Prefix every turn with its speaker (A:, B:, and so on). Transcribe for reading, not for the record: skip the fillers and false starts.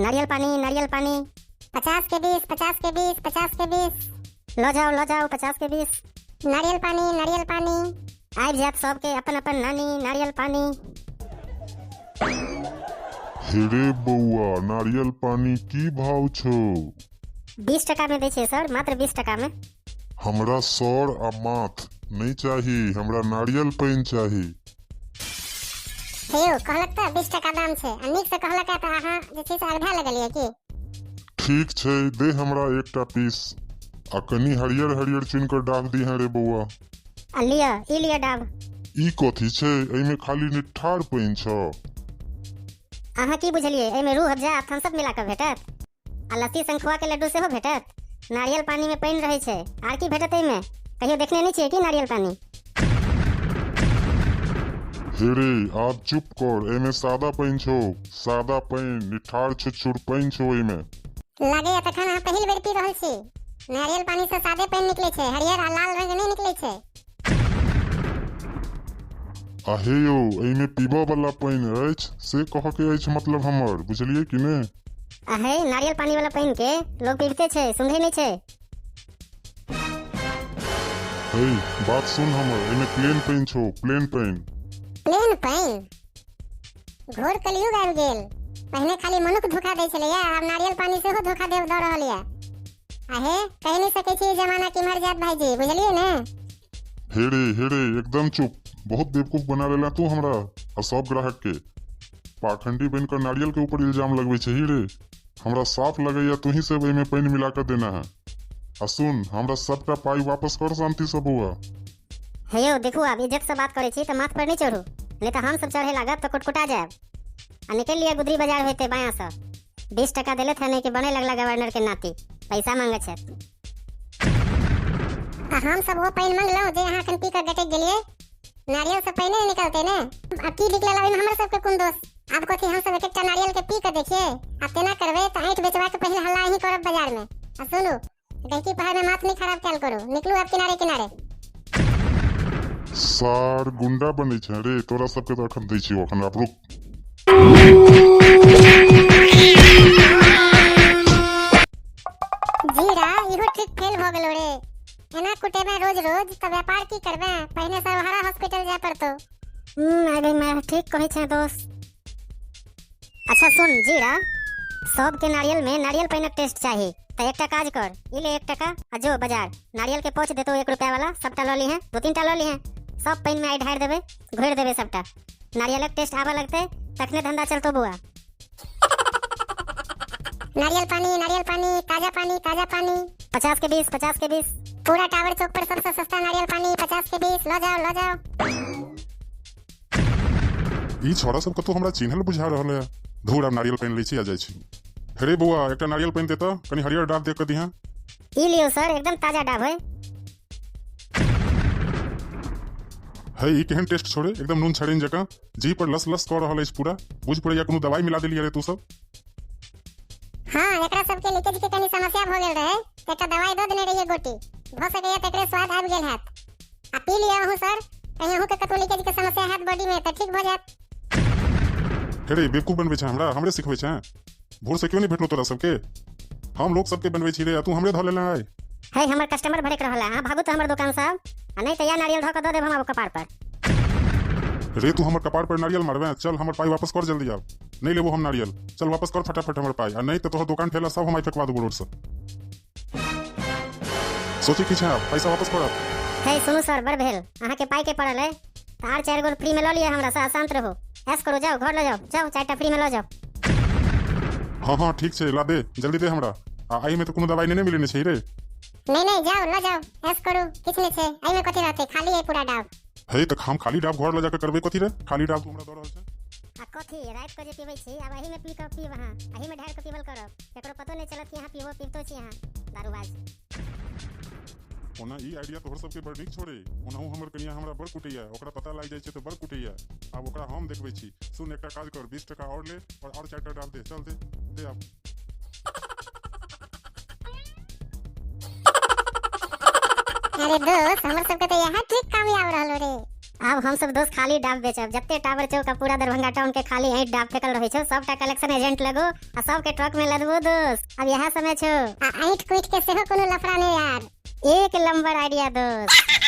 A: नारियल पानी, नारियल पानी।
B: 50 के 20, 50 के 20, 50 के 20।
A: लऽ जाउ, लऽ जाउ, 50 के 20।
B: नारियल पानी, नारियल पानी।
A: आबि जायत सबके अपन अपन नानी। नारियल पानी।
C: हे रे बौआ, नारियल पानी की भाव छौ?
A: 20 टका में दै छियै सर, मात्र 20 टका में।
C: हमरा सर आ माथ नहि चाही, हमरा नारियल पानि चाही।
B: हे यौ, कहलक तऽ 20 टका दाम छै आ नीकसँ कहलक तऽ अहाँ जे छै से अगधा लगलियै की?
C: ठीक छै, दे हमरा एकटा पीस आ कनि हरियर हरियर चुनि कऽ डाब दिहें रे बौआ।
A: आ लिअ, ई लिअ डाब।
C: ई कथी छै? एहिमे खाली निट्ठार पानि छौ।
A: अहाँ की बुझलियै, एहिमे रूह अफजा आ थम्सअप मिला कऽ भेटत आ लस्सी संग खोआ के लड्डू सेहो भेटत? नारियल पानी में पानि रहै छै, आर की भेटत एहिमे? कहियो देखने नहि छियै की नारियल पानी?
C: हे रे, आब चुप कर। एहिमे सादा पानि छौ, सादा पानि, निठार छुछुर पानि छौ एहिमे।
B: लागैया तखन अहाँ पहिल बेर पी रहल छी। नारियल पानी से सादे पानि निकलै छै, हरियर आ लाल रंग नहि निकलै छै।
C: आ हे यौ, एहिमे पीबऽ वाला पानि अछि से कहऽ के अछि मतलब हमर, बुझलियै कि ने?
A: आ हे, नारियल पानी वाला पानि के लोग पीबते छै, सुंघै नहि छै।
C: हे, बात सुन हमर, एहिमे प्लेन पानि छौ, प्लेन पानि।
B: प्लेन पानि? घोर कलयुग आबि गेल। पहिने खाली मनुख धोखा दै छलैया, आब नारियल पानी सेहो धोखा दे दऽ रहल यऽ। आ हे, कहि नहि सकै छी ई जमाना केम्हर जायत भाईजी, बुझलियै ने?
C: हे रे, हे रे, एकदम चुप। बहुत बेवकूफ बना लेला तू हमरा आ सब ग्राहक के। पाखंडी बनि कऽ नारियल के ऊपर इल्जाम लगबै छही रे? हमरा साफ लगैया तूही सब एहिमे पानि मिला कऽ देना है। आ सुन, हमरा सबटा पाइ वापस कर शांति से बौआ।
A: हे यौ, देखू, आब इज्जत से बात करै छी तऽ माथ पर नहि चढ़ू, नहि तऽ हम सब चढ़े लागब तऽ कुटकुटा जायब। आ निकलि लिअ गुदरी बाजार होइते बायाँ सँ। 20 टका देलथि है नहि कि बने लगला गवर्नर के नाती, पैसा मांगे छथि।
B: आ हम सब ओ पानि मंगलहुँ जे अहाँ एखन पी कऽ गटकि गेलियै? नारियल से पानि नहि निकलतै ने। आब की निकलल ओहिमे हमर सबके कोन दोष? आब कथी हम सब एक एकटा नारियल के पी कऽ देखियै? आब तेना करबै तऽ ऐंठ बेचबाक पहिल हल्ला अहीं करब बाजार में। आ सुनू, गहिकी पहाड़ में माथ नहि खराब कयल करू, निकलू आब किनारे किनारे।
C: सार गुंडा बनै छै रे, तोरा सबके तऽ अखन दै छियौ, अखन आब रुक।
B: जीरा, इहो ट्रिक फेल भऽ गेलो रे। एना कुटेबे रोज रोज तऽ व्यापार की करबे? पहिने सर्वहारा हॉस्पिटल जाय पड़तो।
A: अरे मैं ठीक कहै छै दोस्त। अच्छा सुन जीरा, सबके नारियल में नारियल पानिक टेस्ट चाही, तऽ एकटा काज कर, ई ले 1 टका आ जो बाजार, नारियल के पहुँच देतो 1 रुपया वाला, सबटा लऽ लिहें, 2-3 टा लऽ लिहें, सब पानि में आइ ढारि देबै, घोरि देबै सबटा, नारियलक टेस्ट आबऽ लगतै तखने धंधा चलतो बौआ।
B: नारियल पानी, नारियल पानी, ताजा पानी, ताजा पानी।
A: 50 के 20, 50 के 20।
B: पूरा टावर चौक पर सबसे सस्ता नारियल पानी, 50 के 20, लऽ जाओ, लऽ जाओ।
C: ई छौड़ा सब कतौ हमरा चिन्हल बुझा रहल है। धूर, आब नारियल पानि लै छी आ जाइ छी। हे रे बौआ, एकटा नारियल पानि देतऽ, कनि हरियर डाब देख कऽ दिहें।
A: ई लियौ सर, एकदम ताजा डाब है।
C: हे, ई केहन टेस्ट छोड़े, एकदम नून छड़ेन जकाँ, जीह पर लस लस कऽ रहल अछि पूरा, बुझि पड़ैया कोनो दवाई मिला देलियै रे तू सब।
B: हाँ, एकरा सबके लीकेज के कनि समस्या भऽ गेल रहै, तऽ एकटा दवाई दऽ देने रहियै गोटी, भऽ सकैया तकरे स्वाद आबि गेल हैत। आ पी लिअ अहूँ सर, कहीं अहूँ के कतौ लीकेज के समस्या हैत बॉडी में तऽ ठीक भऽ जायत।
C: हे रे, बेवकूफ बनबै छै हमरा, हमरे सिखबै छै? भोर से क्यों नहि भेटलो तोरा सबके? हम लोक सबके बनबै छी रे, आ तू हमरे धऽ लेले आइ।
A: हे, हमर कस्टमर भड़क रहल है, अहाँ भागू तऽ हमर दुकान साहब, आ नहि तऽ या नारियल धऽ कऽ दऽ देब हम आब कपार पर।
C: रे, तू हमर कपार पर नारियल मारबे? चल हमर पाइ वापस कर जल्दी, आब नहि लेबो हम नारियल, चल वापस कर फटाफट हमर पाइ, आ नहि तऽ तोहर दुकान ठेला सब हम आइ फेकवा देबो रोड से। सोचे की छै आब, पैसा वापस कर आब।
A: हे सुनू सर, बड़ भेल, अहाँके पाइ के पड़ल है तऽ आर 4 गो फ्री में लऽ लिअ हमरा से, शांत रहू, ऐश करू, जाउ घर लऽ जाउ, जाउ 4टा फ्री में लऽ जाउ।
C: हाँ हाँ ठीक छै, ला दे जल्दी दे हमरा। आ एहिमे तऽ कोनो दवाई नहि मिलेने छै रे।
B: नहीं नहीं, जाओ लऽ जाओ, ऐश करू, किछु नहि छै एहिमे, कथी रहतै, खाली है पूरा डाब।
C: हे, तऽ हम खाली डाब घर लऽ जाके करबै कथी रे? खाली डाब तू हमरा दऽ रहल छै।
A: आ कथी राति कऽ जे पीबै छी, आब एहिमे पी कऽ पीब अहाँ, एहिमे ढारि कऽ पीबल करब, केकरो पतो नहि चलत कि अहाँ पीबितो छी अहाँ दारूबाज।
C: ओना ई आइडिया तोहर सबके बड़ नीक छोड़े। ओनाहु हमर कनिया हमरा बड़ कुटैया, ओकरा पता लागि जाइ छै तऽ बड़ कुटैया, आब ओकरा हम देखबै छी। सुन, एकटा काज कर, 20 टका आओर ले और 4टा डाब दे, चल दे दे आब।
B: अरे दोस्त, हमर सबके तऽ इएह ट्रिक कामयाब रहलो रे।
A: आब हम सब दोस्त खाली डाब बेचब। जते टावर चौक आ पूरा दरभंगा टाउन के खाली ऐंठ डाब फेकल रहै छौ, सबटा कलेक्शन एजेंट लगो आ सबके ट्रक में लदबो दोस्त। अब यह समय छौ।
B: आ ऐंठ कुटि के सेहो कोनो लफड़ा नहि यार।
A: एक नंबर आइडिया दोस्त।